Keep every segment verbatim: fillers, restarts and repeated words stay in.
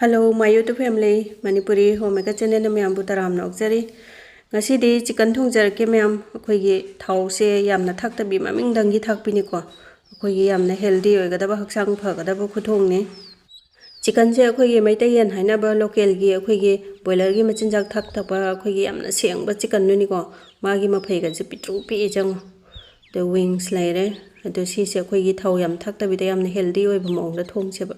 Hello, my YouTube family, Manipuri Homemaker channel ꯃꯌꯥꯝꯕꯨ ꯇꯔꯥꯝꯅ ꯑꯣꯛꯆꯔꯤ꯫ ꯉꯁꯤꯗꯤ chicken ꯊꯣꯡꯖꯔꯛꯀꯦ ꯃꯌꯥꯝ꯫ ꯑꯩꯈꯣꯏꯒꯤ ꯊꯥꯎꯁꯦ ꯌꯥꯝꯅ ꯊꯥꯛꯇꯕꯤ, ꯃꯃꯤꯡꯗꯪꯒꯤ ꯊꯥꯛꯄꯤꯅꯤꯀꯣ꯫ ꯑꯩꯈꯣꯏꯒꯤ ꯌꯥꯝꯅ healthy ꯑꯣꯏꯒꯗꯕ, ꯍꯛꯆꯥꯡ ꯐꯒꯗꯕ ꯈꯨꯊꯣꯡꯅꯤ꯫ Chickenꯁꯦ ꯑꯩꯈꯣꯏꯒꯤ ꯃꯩꯇꯩ ꯌꯦꯟ ꯍꯥꯏꯅꯕ localꯒꯤ, ꯑꯩꯈꯣꯏꯒꯤ broilerꯒꯤ ꯃꯆꯤꯟꯖꯥꯛ ꯊꯥꯛꯇꯕ, ꯑꯩꯈꯣꯏꯒꯤ ꯌꯥꯝꯅ ꯁꯦꯡꯕ chickenꯗꯨꯅꯤꯀꯣ꯫ ꯃꯥꯒꯤ ꯃꯐꯩꯒꯁꯦ ꯄꯤꯛꯇ꯭ꯔꯨ ꯄꯤꯛꯏ, ꯌꯦꯡꯉꯣ꯫ ꯑꯗꯣ wings ꯂꯩꯔꯦ꯫ ꯑꯗꯣ ꯁꯤꯁꯦ ꯑꯩꯈꯣꯏꯒꯤ ꯊꯥꯎ ꯌꯥꯝ ꯊꯥꯛꯇꯕꯤꯗ ꯌꯥꯝꯅ healthy ꯑꯣꯏꯕ ꯃꯑꯣꯡꯗ ꯊꯣꯡꯁꯦꯕ꯫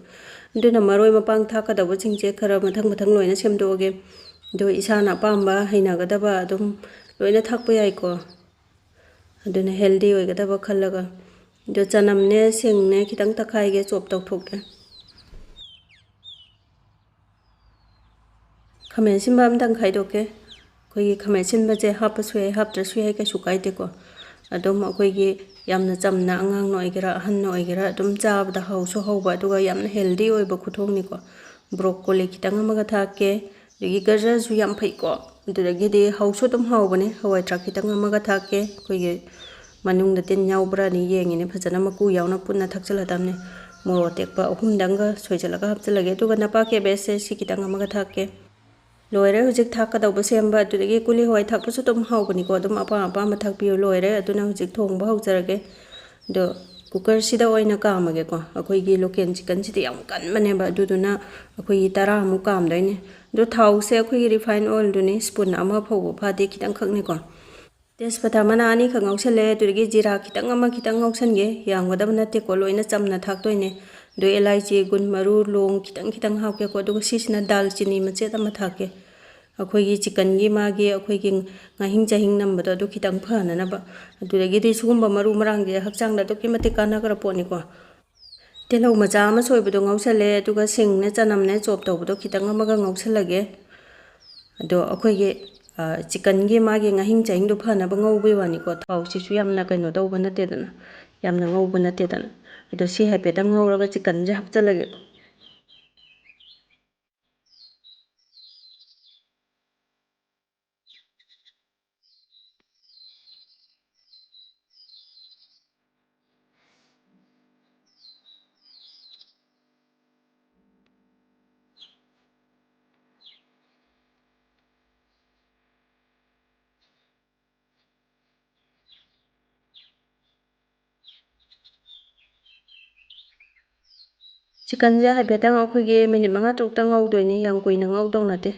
ꯑꯗꯨꯅ ꯃꯔꯣꯏ ꯃꯄꯥꯡ ꯊꯥꯛꯀꯗꯧꯕꯁꯤꯡꯁꯦ ꯈꯔ ꯃꯊꯪ ꯃꯊꯪ ꯂꯣꯏꯅ ꯁꯦꯝꯗꯣꯛꯑꯒꯦ꯫ ꯑꯗꯣ ꯏꯁꯥꯅ ꯑꯄꯥꯝꯕ ꯍꯩꯅꯒꯗꯕ ꯑꯗꯨꯝ ꯂꯣꯏꯅ ꯊꯥꯛꯄ ꯌꯥꯏꯀꯣ꯫ ꯑꯗꯨꯅ healthy ꯑꯣꯏꯒꯗꯕ ꯈꯜꯂꯒ꯫ ꯑꯗꯣ ꯆꯅꯝꯅꯦ, ꯁꯤꯡꯅꯦ ꯈꯤꯇꯪ ꯇꯛꯈꯥꯏꯒꯦ, chop ꯇꯧꯊꯣꯛꯀꯦ꯫ ꯈꯥꯃꯦꯟ ꯑꯁꯤꯟꯕ ꯑꯃꯇꯪ ꯈꯥꯏꯗꯣꯛꯀꯦ꯫ ꯑꯩꯈꯣꯏꯒꯤ ꯈꯥꯃꯦꯟ ꯑꯁꯤꯟꯕꯁꯦ ꯍꯥꯞꯄꯁꯨ ꯌꯥꯏ, ꯍꯥꯞꯇ꯭ꯔꯁꯨ ꯌꯥꯏ, ꯀꯩꯁꯨ ꯀꯥꯏꯗꯦꯀꯣ꯫ ꯑꯗꯨꯝ ꯑꯩꯈꯣꯏꯒꯤ ꯌꯥꯝꯅ ꯆꯝꯅ, ꯑꯉꯥꯡꯅ ꯑꯣꯏꯒꯦꯔꯥ ꯑꯍꯟꯅ ꯑꯣꯏꯒꯦꯔꯥ, ꯑꯗꯨꯝ ꯆꯥꯕꯗ ꯍꯥꯎꯁꯨ ꯍꯥꯎꯕ, ꯑꯗꯨꯒ ꯌꯥꯝꯅ healthy ꯑꯣꯏꯕ ꯈꯨꯊꯣꯡꯅꯤꯀꯣ꯫ Broccoli ꯈꯤꯇꯪ ꯑꯃꯒ ꯊꯥꯛꯀꯦ꯫ ꯑꯗꯒꯤ ꯒꯖꯔꯁꯨ ꯌꯥꯝ ꯐꯩꯀꯣ꯫ ꯑꯗꯨꯗꯒꯤꯗꯤ ꯍꯥꯎꯁꯨ ꯑꯗꯨꯝ ꯍꯥꯎꯕꯅꯦ꯫ ꯍꯋꯥꯏ ꯊ꯭ꯔꯥꯛ ꯈꯤꯇꯪ ꯑꯃꯒ ꯊꯥꯛꯀꯦ꯫ ꯑꯩꯈꯣꯏꯒꯤ ꯃꯅꯨꯡꯗ ꯇꯤꯟ ꯌꯥꯎꯕ꯭ꯔꯥꯅ ꯌꯦꯡꯉꯤꯅꯦ꯫ ꯐꯖꯅ ꯃꯀꯨ ꯌꯥꯎꯅ ꯄꯨꯟꯅ ꯊꯥꯛꯆꯤꯜꯂꯗꯕꯅꯦ꯫ ꯃꯣꯔꯣꯛ ꯑꯇꯦꯛꯄ ꯑꯍꯨꯝꯗꯪꯒ ꯁꯣꯏꯖꯜꯂꯒ ꯍꯥꯞꯆꯤꯜꯂꯒꯦ꯫ ꯑꯗꯨꯒ ꯅꯄꯥꯛ cabbage ꯁꯤ ꯈꯤꯇꯪ ꯑꯃꯒ ꯊꯥꯛꯀꯦ꯫ ꯂꯣꯏꯔꯦ ꯍꯧꯖꯤꯛ ꯊꯥꯛꯀꯗꯧꯕ ꯁꯦꯝꯕ꯫ ꯑꯗꯨꯗꯒꯤ ꯀꯨꯂꯤ ꯍꯋꯥꯏ ꯊꯥꯛꯄꯁꯨ ꯑꯗꯨꯝ ꯍꯥꯎꯕꯅꯤꯀꯣ꯫ ꯑꯗꯨꯝ ꯑꯄꯥꯝ ꯑꯄꯥꯝꯕ ꯊꯥꯛꯄꯤꯌꯨ꯫ ꯂꯣꯏꯔꯦ꯫ ꯑꯗꯨꯅ ꯍꯧꯖꯤꯛ ꯊꯣꯡꯕ ꯍꯧꯖꯔꯒꯦ꯫ ꯑꯗꯣ cookerꯁꯤꯗ ꯑꯣꯏꯅ ꯀꯥꯝꯃꯒꯦꯀꯣ꯫ ꯑꯩꯈꯣꯏꯒꯤ local chickenꯁꯤꯗꯤ ꯌꯥꯝ ꯀꯟꯕꯅꯦꯕ꯫ ꯑꯗꯨꯗꯨꯅ ꯑꯩꯈꯣꯏꯒꯤ ꯇꯔꯥꯃꯨꯛ ꯀꯥꯝꯗꯣꯏꯅꯦ꯫ ꯑꯗꯣ ꯊꯥꯎꯁꯦ ꯑꯩꯈꯣꯏꯒꯤ refine oilꯗꯨꯅꯤ, spoon ꯑꯃ ꯐꯥꯎꯕ ꯐꯥꯗꯦ, ꯈꯤꯇꯪꯈꯛꯅꯤꯀꯣ꯫ ꯇꯦꯖꯄꯇꯥ ꯃꯅꯥ ꯑꯅꯤꯈꯛ ꯉꯧꯁꯜꯂꯦ꯫ ꯑꯗꯨꯗꯒꯤ ꯖꯤꯔꯥ ꯈꯤꯇꯪ ꯑꯃ ꯈꯤꯇꯪ ꯉꯧꯁꯟꯒꯦ꯫ ꯌꯥꯝꯒꯗꯕ ꯅꯠꯇꯦꯀꯣ, ꯂꯣꯏꯅ ꯆꯝꯅ ꯊꯥꯛꯇꯣꯏꯅꯦ꯫ ꯑꯗꯣ ꯑꯦꯂꯥꯏꯆꯤ, ꯒꯨꯟ ꯃꯔꯨ, ꯂꯣꯡ ꯈꯤꯇꯪ ꯈꯤꯇꯪ ꯍꯥꯞꯀꯦꯀꯣ꯫ ꯑꯗꯨꯒ ꯁꯤꯁꯤꯅ ꯗꯥꯜꯆꯤꯅꯤ ꯃꯆꯦꯠ ꯑꯃ ꯊꯥꯛꯀꯦ꯫ ꯑꯩꯈꯣꯏꯒꯤ chickenꯒꯤ ꯃꯥꯒꯤ ꯑꯩꯈꯣꯏꯒꯤ ꯉꯥꯍꯤꯡ ꯆꯥꯍꯤꯡ ꯅꯝꯕꯗꯣ ꯑꯗꯨ ꯈꯤꯇꯪ ꯐꯅꯅꯕ꯫ ꯑꯗꯨꯗꯒꯤꯗꯤ ꯁꯤꯒꯨꯝꯕ ꯃꯔꯨ ꯃꯔꯥꯡꯁꯦ ꯍꯛꯆꯥꯡꯗ ꯑꯗꯨꯛꯀꯤ ꯃꯇꯤꯛ ꯀꯥꯟꯅꯈ꯭ꯔ ꯄꯣꯠꯅꯤꯀꯣ꯫ ꯇꯤꯜꯍꯧ ꯃꯆꯥ ꯑꯃ ꯁꯣꯏꯕꯗꯣ ꯉꯧꯁꯜꯂꯦ, ꯑꯗꯨꯒ ꯁꯤꯡꯅꯦ, ꯆꯅꯝꯅꯦ chop ꯇꯧꯕꯗꯣ ꯈꯤꯇꯪ ꯑꯃꯒ ꯉꯧꯁꯜꯂꯒꯦ꯫ ꯑꯗꯣ ꯑꯩꯈꯣꯏꯒꯤ, ꯑ, chickenꯒꯤ ꯃꯥꯒꯤ ꯉꯥꯍꯤꯡ ꯆꯥꯍꯤꯡꯗꯣ ꯐꯅꯕ ꯉꯧꯕꯩ ꯋꯥꯅꯤꯀꯣ꯫ ꯊꯥꯎꯁꯤꯁꯨ ꯌꯥꯝꯅ ꯀꯩꯅꯣ ꯇꯧꯕ ꯅꯠꯇꯦꯗꯅ, ꯌꯥꯝꯅ ꯉꯧꯕ ꯅꯠꯇꯦꯗꯅ꯫ ꯑꯗꯣ ꯁꯤ ꯍꯥꯏꯐꯦꯠꯇꯪ ꯉꯧꯔꯒ chickenꯁꯦ ꯍꯥꯞꯆꯤꯜꯂꯒꯦ꯫ ꯆꯤꯛꯀꯟꯁꯦ ꯍꯥꯏꯐꯦꯠꯇꯪ ꯑꯩꯈꯣꯏꯒꯤ ꯃꯤꯅꯤꯠ ꯃꯉꯥ ꯇꯔꯨꯛꯇꯪ ꯉꯧꯗꯣꯏꯅꯤ, ꯌꯥꯝ ꯀꯨꯏꯅ ꯉꯧꯗꯧ ꯅꯠꯇꯦ꯫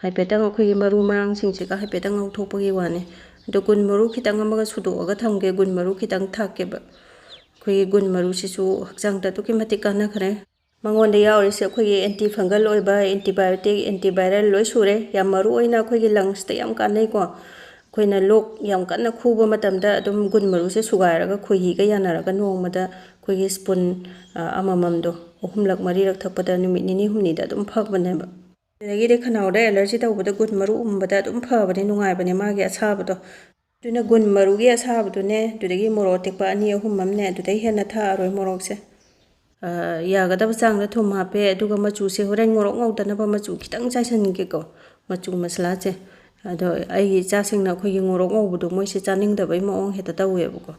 ꯍꯥꯏꯐꯦꯠꯇꯪ ꯑꯩꯈꯣꯏꯒꯤ ꯃꯔꯨ ꯃꯔꯥꯡꯁꯤꯡꯁꯤꯒ ꯍꯥꯏꯐꯦꯠꯇꯪ ꯉꯧꯊꯣꯛꯄꯒꯤ ꯋꯥꯅꯤ꯫ ꯑꯗꯣ ꯒꯨꯟ ꯃꯔꯨ ꯈꯤꯇꯪ ꯑꯃꯒ ꯁꯨꯗꯣꯛꯑꯒ ꯊꯝꯒꯦ, ꯒꯨꯟ ꯃꯔꯨ ꯈꯤꯇꯪ ꯊꯥꯛꯀꯦꯕ꯫ ꯑꯩꯈꯣꯏꯒꯤ ꯒꯨꯟ ꯃꯔꯨꯁꯤꯁꯨ ꯍꯛꯆꯥꯡꯗ ꯑꯗꯨꯛꯀꯤ ꯃꯇꯤꯛ ꯀꯥꯟꯅꯈ꯭ꯔꯦ꯫ ꯃꯉꯣꯟꯗ ꯌꯥꯎꯔꯤꯁꯦ ꯑꯩꯈꯣꯏꯒꯤ anti fungal ꯑꯣꯏꯕ, antibiotic, antiviral ꯂꯣꯏ ꯁꯨꯔꯦ꯫ ꯌꯥꯝ ꯃꯔꯨ ꯑꯣꯏꯅ ꯑꯩꯈꯣꯏꯒꯤ lungs ꯇ ꯌꯥꯝ ꯀꯥꯟꯅꯩꯀꯣ꯫ ꯑꯩꯈꯣꯏꯅ ꯂꯣꯛ ꯌꯥꯝ ꯀꯟꯅ ꯈꯨꯕ ꯃꯇꯝꯗ ꯑꯗꯨꯝ ꯒꯨꯟ ꯃꯔꯨꯁꯦ ꯁꯨꯒꯥꯏꯔꯒ ꯈꯣꯏꯍꯤꯒ ꯌꯥꯟꯅꯔꯒ ꯅꯣꯡꯃꯗ ꯑꯩꯈꯣꯏꯒꯤ spoon, ꯑ, ꯑꯃꯃꯝꯗꯣ ꯑꯍꯨꯝꯂꯛ ꯃꯔꯤꯔꯛ ꯊꯛꯄꯗ ꯅꯨꯃꯤꯠ ꯅꯤꯅꯤ ꯍꯨꯝꯅꯤꯗ ꯑꯗꯨꯝ ꯐꯕꯅꯦꯕ꯫ ꯑꯗꯒꯤꯗꯤ ꯈꯅꯥꯎꯗ allergy ꯇꯧꯕꯗ ꯒꯨꯟ ꯃꯔꯨ ꯎꯝꯕꯗ ꯑꯗꯨꯝ ꯐꯕꯅꯦ, ꯅꯨꯡꯉꯥꯏꯕꯅꯦ ꯃꯥꯒꯤ ꯑꯁꯥꯕꯗꯣ꯫ ꯑꯗꯨꯅ ꯒꯨꯟ ꯃꯔꯨꯒꯤ ꯑꯁꯥꯕꯗꯨꯅꯦ, ꯑꯗꯨꯗꯒꯤ ꯃꯣꯔꯣꯛ ꯑꯇꯦꯛꯄ ꯑꯅꯤ ꯑꯍꯨꯝ ꯑꯃꯅꯦ, ꯑꯗꯨꯗꯩ ꯍꯦꯟꯅ ꯊꯥꯛꯑꯔꯣꯏ ꯃꯣꯔꯣꯛꯁꯦ꯫ ꯑ, ꯌꯥꯒꯗꯕ ꯆꯥꯡꯗ ꯊꯨꯝ ꯍꯥꯞꯄꯦ, ꯑꯗꯨꯒ ꯃꯆꯨꯁꯦ ꯍꯣꯔꯦꯟ ꯉꯧꯔꯣꯛ ꯉꯧꯗꯅꯕ ꯃꯆꯨ ꯈꯤꯇꯪ ꯆꯥꯏꯁꯤꯟꯒꯦꯀꯣ, ꯃꯆꯨ ꯃꯁꯂꯥꯁꯦ꯫ ꯑꯗꯣ ꯑꯩꯒꯤ ꯏꯆꯥꯁꯤꯡꯅ ꯑꯩꯈꯣꯏꯒꯤ ꯉꯧꯔꯣꯛ ꯉꯧꯕꯗꯣ ꯃꯣꯏꯁꯦ ꯆꯥꯅꯤꯡꯗꯕꯩ ꯃꯑꯣꯡ ꯍꯦꯛꯇ ꯇꯧꯋꯦꯕꯀꯣ,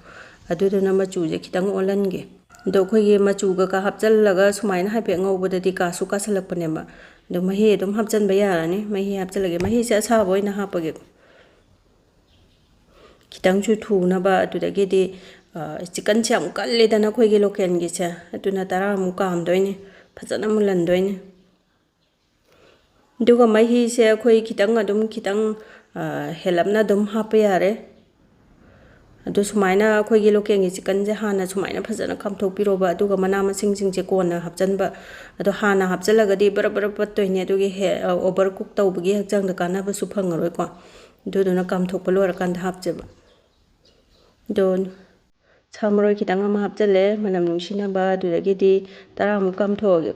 ꯑꯗꯨꯗꯨꯅ ꯃꯆꯨꯁꯦ ꯈꯤꯇꯪ ꯑꯣꯜꯍꯟꯒꯦ꯫ ꯑꯗꯣ ꯑꯩꯈꯣꯏꯒꯤ ꯃꯆꯨ ꯀꯩꯀꯥ ꯍꯥꯞꯆꯜꯂꯒ ꯁꯨꯃꯥꯏꯅ ꯍꯥꯏꯐꯦꯠ ꯉꯧꯕꯗꯗꯤ ꯀꯥꯁꯨ ꯀꯥꯁꯜꯂꯛꯄꯅꯦꯕ꯫ ꯑꯗꯣ ꯃꯍꯤ ꯑꯗꯨꯝ ꯍꯥꯞꯆꯟꯕ ꯌꯥꯔꯅꯤ, ꯃꯍꯤ ꯍꯥꯞꯆꯜꯂꯒꯦ꯫ ꯃꯍꯤꯁꯦ ꯑꯁꯥꯕ ꯑꯣꯏꯅ ꯍꯥꯞꯄꯒꯦ꯫ ꯈꯤꯇꯪꯁꯨ ꯊꯨꯅꯕ꯫ ꯑꯗꯨꯗꯒꯤꯗꯤ, ꯑ, ꯆꯤꯛꯀꯟꯁꯦ ꯌꯥꯝ ꯀꯜꯂꯦꯗꯅ ꯑꯩꯈꯣꯏꯒꯤ ꯂꯣꯀꯦꯜꯒꯤꯁꯦ, ꯑꯗꯨꯅ ꯇꯔꯥꯃꯨꯛ ꯀꯥꯝꯗꯣꯏꯅꯦ, ꯐꯖꯅ ꯃꯨꯜꯍꯟꯗꯣꯏꯅꯦ꯫ ꯑꯗꯨꯒ ꯃꯍꯤꯁꯦ ꯑꯩꯈꯣꯏ ꯈꯤꯇꯪ ꯑꯗꯨꯝ, ꯈꯤꯇꯪ, ꯑ, ꯍꯦꯜꯂꯞꯅ ꯑꯗꯨꯝ ꯍꯥꯞꯄ ꯌꯥꯔꯦ꯫ ꯑꯗꯨ ꯁꯨꯃꯥꯏꯅ ꯑꯩꯈꯣꯏꯒꯤ ꯂꯣꯀꯦꯜꯒꯤ ꯆꯤꯛꯀꯟꯁꯦ ꯍꯥꯟꯅ ꯁꯨꯃꯥꯏꯅ ꯐꯖꯅ ꯀꯥꯝꯊꯣꯛꯄꯤꯔꯣꯕ, ꯑꯗꯨꯒ ꯃꯅꯥ ꯃꯁꯤꯡꯁꯤꯡꯁꯦ ꯀꯣꯟꯅ ꯍꯥꯞꯆꯟꯕ꯫ ꯑꯗꯣ ꯍꯥꯟꯅ ꯍꯥꯞꯆꯜꯂꯒꯗꯤ ꯕꯔꯞ ꯕꯔꯞ ꯄꯠꯇꯣꯏꯅꯦ, ꯑꯗꯨꯒꯤ ꯍꯦ-, ꯑ, over cook ꯇꯧꯕꯒꯤ ꯍꯛꯆꯥꯡꯗ ꯀꯥꯟꯅꯕꯁꯨ ꯐꯪꯉꯔꯣꯏꯀꯣ꯫ ꯑꯗꯨꯗꯨꯅ ꯀꯥꯝꯊꯣꯛꯄ ꯂꯣꯏꯔꯀꯥꯟꯗ ꯍꯥꯞꯆꯦꯕ꯫ ꯑꯗꯣ ꯁꯥ ꯃꯔꯣꯏ ꯈꯤꯇꯪ ꯑꯃ ꯍꯥꯞꯆꯜꯂꯦ, ꯃꯅꯝ ꯅꯨꯡꯁꯤꯅꯕ꯫ ꯑꯗꯨꯗꯒꯤꯗꯤ ꯇꯔꯥꯃꯨꯛ ꯀꯥꯝꯊꯣꯛꯑꯒꯦ꯫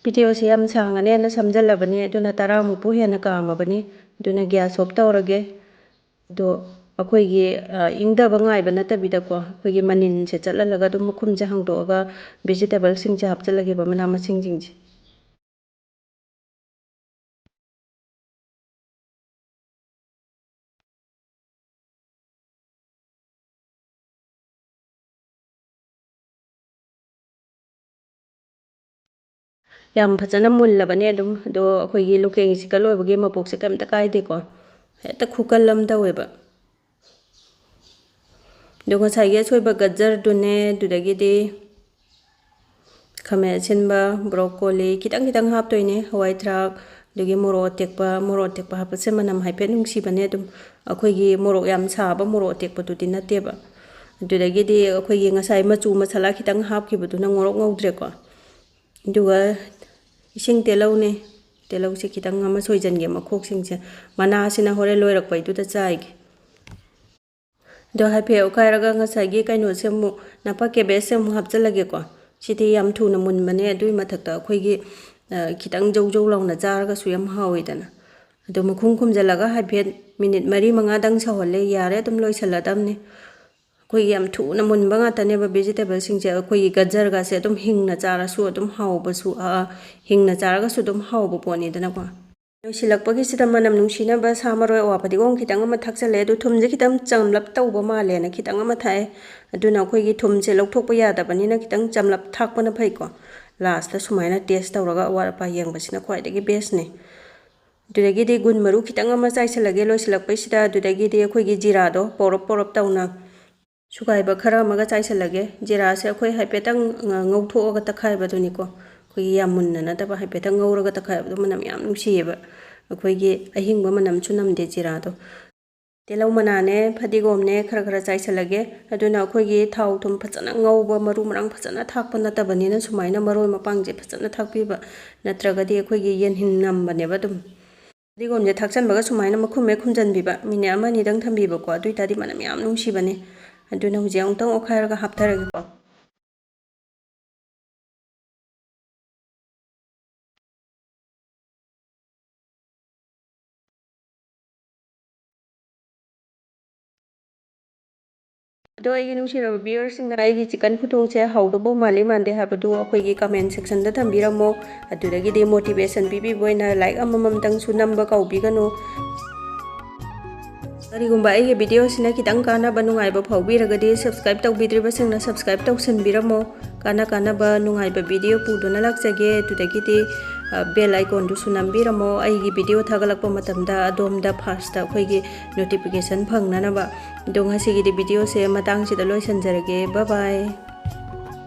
Video ꯁꯦ ꯌꯥꯝ ꯁꯥꯡꯉꯅꯦꯅ ꯁꯝꯖꯜꯂꯕꯅꯤ, ꯑꯗꯨꯅ ꯇꯔꯥꯃꯨꯛꯄꯨ ꯍꯦꯟꯅ ꯀꯥꯝꯃꯕꯅꯤ꯫ ꯑꯗꯨꯅ gas off ꯇꯧꯔꯒꯦ꯫ ꯑꯗꯣ ꯑꯩꯈꯣꯏꯒꯤ, ꯑ, ꯏꯪꯊꯕ ꯉꯥꯏꯕ ꯅꯠꯇꯕꯤꯗꯀꯣ, ꯑꯩꯈꯣꯏꯒꯤ ꯃꯅꯤꯟꯁꯦ ꯆꯠꯍꯜꯂꯒ ꯑꯗꯨꯝ ꯃꯈꯨꯝꯁꯦ ꯍꯥꯡꯗꯣꯛꯑꯒ vegetable ꯁꯤꯡꯁꯦ ꯍꯥꯞꯆꯤꯜꯂꯒꯦꯕ, ꯃꯅꯥ ꯃꯁꯤꯡꯁꯤꯡꯁꯦ꯫ ꯌꯥꯝ ꯐꯖꯅ ꯃꯨꯜꯂꯕꯅꯦ ꯑꯗꯨꯝ꯫ ꯑꯗꯣ ꯑꯩꯈꯣꯏꯒꯤ ꯂꯨꯀꯦꯡ ꯆꯤꯀꯜ ꯑꯣꯏꯕꯒꯤ ꯃꯄꯣꯛꯁꯦ ꯀꯩꯝꯇ ꯀꯥꯏꯗꯦꯀꯣ, ꯍꯦꯛꯇ ꯈꯨꯀꯜ ꯑꯃ ꯇꯧꯋꯦꯕ꯫ ꯑꯗꯣ ꯉꯁꯥꯏꯒꯤ ꯑꯁꯣꯏꯕ ꯒꯖꯔꯗꯨꯅꯦ, ꯑꯗꯨꯗꯒꯤꯗꯤ ꯈꯥꯃꯦꯟ ꯑꯁꯤꯟꯕ, ꯕ꯭ꯔꯣꯀꯣꯂꯤ ꯈꯤꯇꯪ ꯈꯤꯇꯪ ꯍꯥꯞꯇꯣꯏꯅꯦ, ꯍꯋꯥꯏ ꯊ꯭ꯔꯥꯛ, ꯑꯗꯒꯤ ꯃꯣꯔꯣꯛ ꯑꯇꯦꯛꯄ꯫ ꯃꯣꯔꯣꯛ ꯑꯇꯦꯛꯄ ꯍꯥꯞꯄꯁꯦ ꯃꯅꯝ ꯍꯥꯏꯐꯦꯠ ꯅꯨꯡꯁꯤꯕꯅꯦ ꯑꯗꯨꯝ꯫ ꯑꯩꯈꯣꯏꯒꯤ ꯃꯣꯔꯣꯛ ꯌꯥꯝ ꯁꯥꯕ ꯃꯣꯔꯣꯛ ꯑꯇꯦꯛꯄꯗꯨꯗꯤ ꯅꯠꯇꯦꯕ꯫ ꯑꯗꯨꯗꯒꯤꯗꯤ ꯑꯩꯈꯣꯏꯒꯤ ꯉꯁꯥꯏ ꯃꯆꯨ ꯃꯁꯥꯂꯥ ꯈꯤꯇꯪ ꯍꯥꯞꯈꯤꯕꯗꯨꯅ ꯉꯧꯔꯣꯛ ꯉꯧꯗ꯭ꯔꯦꯀꯣ꯫ ꯑꯗꯨꯒ ꯏꯁꯤꯡ ꯇꯤꯜꯍꯧꯅꯦ, ꯇꯤꯜꯍꯧꯁꯦ ꯈꯤꯇꯪ ꯑꯃ ꯁꯣꯏꯖꯟꯒꯦ, ꯃꯈꯣꯛꯁꯤꯡꯁꯦ꯫ ꯃꯅꯥꯁꯤꯅ ꯍꯣꯔꯦꯟ ꯂꯣꯏꯔꯛꯄꯩꯗꯨꯗ ꯆꯥꯏꯒꯦ꯫ ꯑꯗꯣ ꯍꯥꯏꯐꯦꯠ ꯑꯣꯠꯈꯥꯏꯔꯒ ꯉꯁꯥꯏꯒꯤ ꯀꯩꯅꯣꯁꯦ ꯑꯃꯨꯛ, ꯅꯄꯥꯛ ꯀꯦꯕꯦꯖꯁꯦ ꯑꯃꯨꯛ ꯍꯥꯞꯆꯤꯜꯂꯒꯦꯀꯣ꯫ ꯁꯤꯗꯤ ꯌꯥꯝ ꯊꯨꯅ ꯃꯨꯟꯕꯅꯦ, ꯑꯗꯨꯒꯤ ꯃꯊꯛꯇ ꯑꯩꯈꯣꯏꯒꯤ, ꯑ, ꯈꯤꯇꯪ ꯖꯧ ꯖꯧ ꯂꯥꯎꯅ ꯆꯥꯔꯒꯁꯨ ꯌꯥꯝ ꯍꯥꯎꯋꯤꯗꯅ꯫ ꯑꯗꯣ ꯃꯈꯨꯝ ꯈꯨꯝꯖꯤꯜꯂꯒ ꯍꯥꯏꯐꯦꯠ ꯃꯤꯅꯤꯠ ꯃꯔꯤ ꯃꯉꯥꯗꯪ ꯁꯧꯍꯜꯂꯦ, ꯌꯥꯔꯦ, ꯑꯗꯨꯝ ꯂꯣꯏꯁꯤꯜꯂꯗꯕꯅꯦ꯫ ꯑꯩꯈꯣꯏꯒꯤ ꯌꯥꯝ ꯊꯨꯅ ꯃꯨꯟꯕ ꯉꯥꯛꯇꯅꯦꯕ vegetableꯁꯤꯡꯁꯦ꯫ ꯑꯩꯈꯣꯏꯒꯤ ꯒꯖꯔꯒꯁꯦ ꯑꯗꯨꯝ ꯍꯤꯡꯅ ꯆꯥꯔꯁꯨ ꯑꯗꯨꯝ ꯍꯥꯎꯕꯁꯨ, ꯑ, ꯍꯤꯡꯅ ꯆꯥꯔꯒꯁꯨ ꯑꯗꯨꯝ ꯍꯥꯎꯕ ꯄꯣꯠꯅꯤꯗꯅꯀꯣ꯫ ꯂꯣꯏꯁꯤꯜꯂꯛꯄꯒꯤꯁꯤꯗ ꯃꯅꯝ ꯅꯨꯡꯁꯤꯅꯕ ꯁꯥ ꯃꯔꯣꯏ, ꯑꯋꯥ ꯐꯗꯤꯒꯣꯝ ꯈꯤꯇꯪ ꯑꯃ ꯊꯥꯛꯆꯜꯂꯦ꯫ ꯑꯗꯨ ꯊꯨꯝꯁꯦ ꯈꯤꯇꯪ ꯆꯝꯂꯞ ꯇꯧꯕ ꯃꯥꯜꯂꯦꯅ ꯈꯤꯇꯪ ꯑꯃ ꯊꯥꯛꯑꯦ꯫ ꯑꯗꯨꯅ ꯑꯩꯈꯣꯏꯒꯤ ꯊꯨꯝꯁꯦ ꯂꯧꯊꯣꯛꯄ ꯌꯥꯗꯕꯅꯤꯅ ꯈꯤꯇꯪ ꯆꯝꯂꯞ ꯊꯥꯛꯄꯅ ꯐꯩꯀꯣ꯫ Lastꯇ ꯁꯨꯃꯥꯏꯅ taste ꯇꯧꯔꯒ ꯑꯋꯥꯠ ꯑꯄꯥ ꯌꯦꯡꯕꯁꯤꯅ ꯈ꯭ꯋꯥꯏꯗꯒꯤ bestꯅꯦ꯫ ꯑꯗꯨꯗꯒꯤꯗꯤ ꯒꯨꯟ ꯃꯔꯨ ꯈꯤꯇꯪ ꯑꯃ ꯆꯥꯏꯁꯤꯜꯂꯒꯦ ꯂꯣꯏꯁꯤꯜꯂꯛꯄꯩꯁꯤꯗ꯫ ꯑꯗꯨꯗꯒꯤꯗꯤ ꯑꯩꯈꯣꯏꯒꯤ ꯖꯤꯔꯥꯗꯣ ꯄꯧꯔꯞ ꯄꯧꯔꯞ ꯇꯧꯅ ꯁꯨꯒꯥꯏꯕ ꯈꯔ ꯑꯃꯒ ꯆꯥꯏꯁꯤꯜꯂꯒꯦ꯫ ꯖꯤꯔꯥꯁꯦ ꯑꯩꯈꯣꯏ ꯍꯥꯏꯐꯦꯠꯇꯪ ꯉ-, ꯉꯧꯊꯣꯛꯑꯒ ꯇꯛꯈꯥꯏꯕꯗꯨꯅꯤꯀꯣ꯫ ꯑꯩꯈꯣꯏꯒꯤ ꯌꯥꯝ ꯃꯨꯟꯅ ꯅꯠꯇꯕ, ꯍꯥꯏꯐꯦꯠꯇꯪ ꯉꯧꯔꯒ ꯇꯛꯈꯥꯏꯕꯗꯣ ꯃꯅꯝ ꯌꯥꯝ ꯅꯨꯡꯁꯤꯌꯦꯕ꯫ ꯑꯩꯈꯣꯏꯒꯤ ꯑꯍꯤꯡꯕ ꯃꯅꯝꯁꯨ ꯅꯝꯗꯦ ꯖꯤꯔꯥꯗꯣ꯫ ꯇꯤꯜꯍꯧ ꯃꯅꯥꯅꯦ, ꯐꯗꯤꯒꯣꯝꯅꯦ ꯈꯔ ꯈꯔ ꯆꯥꯏꯁꯤꯜꯂꯒꯦ꯫ ꯑꯗꯨꯅ ꯑꯩꯈꯣꯏꯒꯤ ꯊꯥꯎ ꯊꯨꯝ ꯐꯖꯅ ꯉꯧꯕ, ꯃꯔꯨ ꯃꯔꯥꯡ ꯐꯖꯅ ꯊꯥꯛꯄ ꯅꯠꯇꯕꯅꯤꯅ ꯁꯨꯃꯥꯏꯅ ꯃꯔꯣꯏ ꯃꯄꯥꯡꯁꯦ ꯐꯖꯅ ꯊꯥꯛꯄꯤꯕ, ꯅꯠꯇ꯭ꯔꯒꯗꯤ ꯑꯩꯈꯣꯏꯒꯤ ꯌꯦꯟꯍꯤꯟ ꯅꯝꯕꯅꯦꯕ ꯑꯗꯨꯝ꯫ ꯐꯗꯤꯒꯣꯝꯁꯦ ꯊꯥꯛꯆꯟꯕꯒ ꯁꯨꯃꯥꯏꯅ ꯃꯈꯨꯝ ꯍꯦꯛ ꯈꯨꯝꯖꯟꯕꯤꯕ, ꯃꯤꯅꯤꯠ ꯑꯃ ꯑꯅꯤꯗꯪ ꯊꯝꯕꯤꯕꯀꯣ꯫ ꯑꯗꯨ ꯑꯣꯏꯇꯥꯔꯗꯤ ꯃꯅꯝ ꯌꯥꯝ ꯅꯨꯡꯁꯤꯕꯅꯦ꯫ ꯑꯗꯨꯅ ꯍꯧꯖꯤꯛ ꯑꯃꯨꯛꯇꯪ ꯑꯣꯠꯈꯥꯏꯔꯒ ꯍꯥꯞꯊꯔꯒꯦꯀꯣ꯫ ꯑꯗꯣ ꯑꯩꯒꯤ ꯅꯨꯡꯁꯤꯔꯕ viewerꯁꯤꯡꯅ ꯑꯩꯒꯤ chicken ꯈꯨꯊꯣꯡꯁꯦ ꯍꯥꯎꯗꯧꯕ ꯃꯥꯜꯂꯤ ꯃꯥꯟꯗꯦ ꯍꯥꯏꯕꯗꯨ ꯑꯩꯈꯣꯏꯒꯤ comment sectionꯗ ꯊꯝꯕꯤꯔꯝꯃꯣ꯫ ꯑꯗꯨꯗꯒꯤꯗꯤ motivation ꯄꯤꯕꯤꯕ ꯑꯣꯏꯅ like ꯑꯃꯃꯝꯇꯪꯁꯨ ꯅꯝꯕ ꯀꯥꯎꯕꯤꯒꯅꯨ꯫ ꯀꯔꯤꯒꯨꯝꯕ ꯑꯩꯒꯤ videoꯁꯤꯅ ꯈꯤꯇꯪ ꯀꯥꯟꯅꯕ ꯅꯨꯡꯉꯥꯏꯕ ꯐꯥꯎꯕꯤꯔꯒꯗꯤ subscribe ꯇꯧꯕꯤꯗ꯭ꯔꯤꯕꯁꯤꯡꯅ subscribe ꯇꯧꯁꯤꯟꯕꯤꯔꯝꯃꯣ꯫ ꯀꯥꯟꯅ ꯀꯥꯟꯅꯕ ꯅꯨꯡꯉꯥꯏꯕ video ꯄꯨꯗꯨꯅ ꯂꯥꯛꯆꯒꯦ꯫ ꯑꯗꯨꯗꯒꯤꯗꯤ bell iconꯗꯨꯁꯨ ꯅꯝꯕꯤꯔꯝꯃꯣ, ꯑꯩꯒꯤ video ꯊꯥꯒꯠꯂꯛꯄ ꯃꯇꯝꯗ ꯑꯗꯣꯝꯗ firstꯇ ꯑꯩꯈꯣꯏꯒꯤ notification ꯐꯪꯅꯅꯕ꯫ ꯑꯗꯣ ꯉꯁꯤꯒꯤꯗꯤ videoꯁꯦ ꯃꯇꯥꯡꯁꯤꯗ ꯂꯣꯏꯁꯤꯟꯖꯔꯒꯦ꯫ Bye bye꯫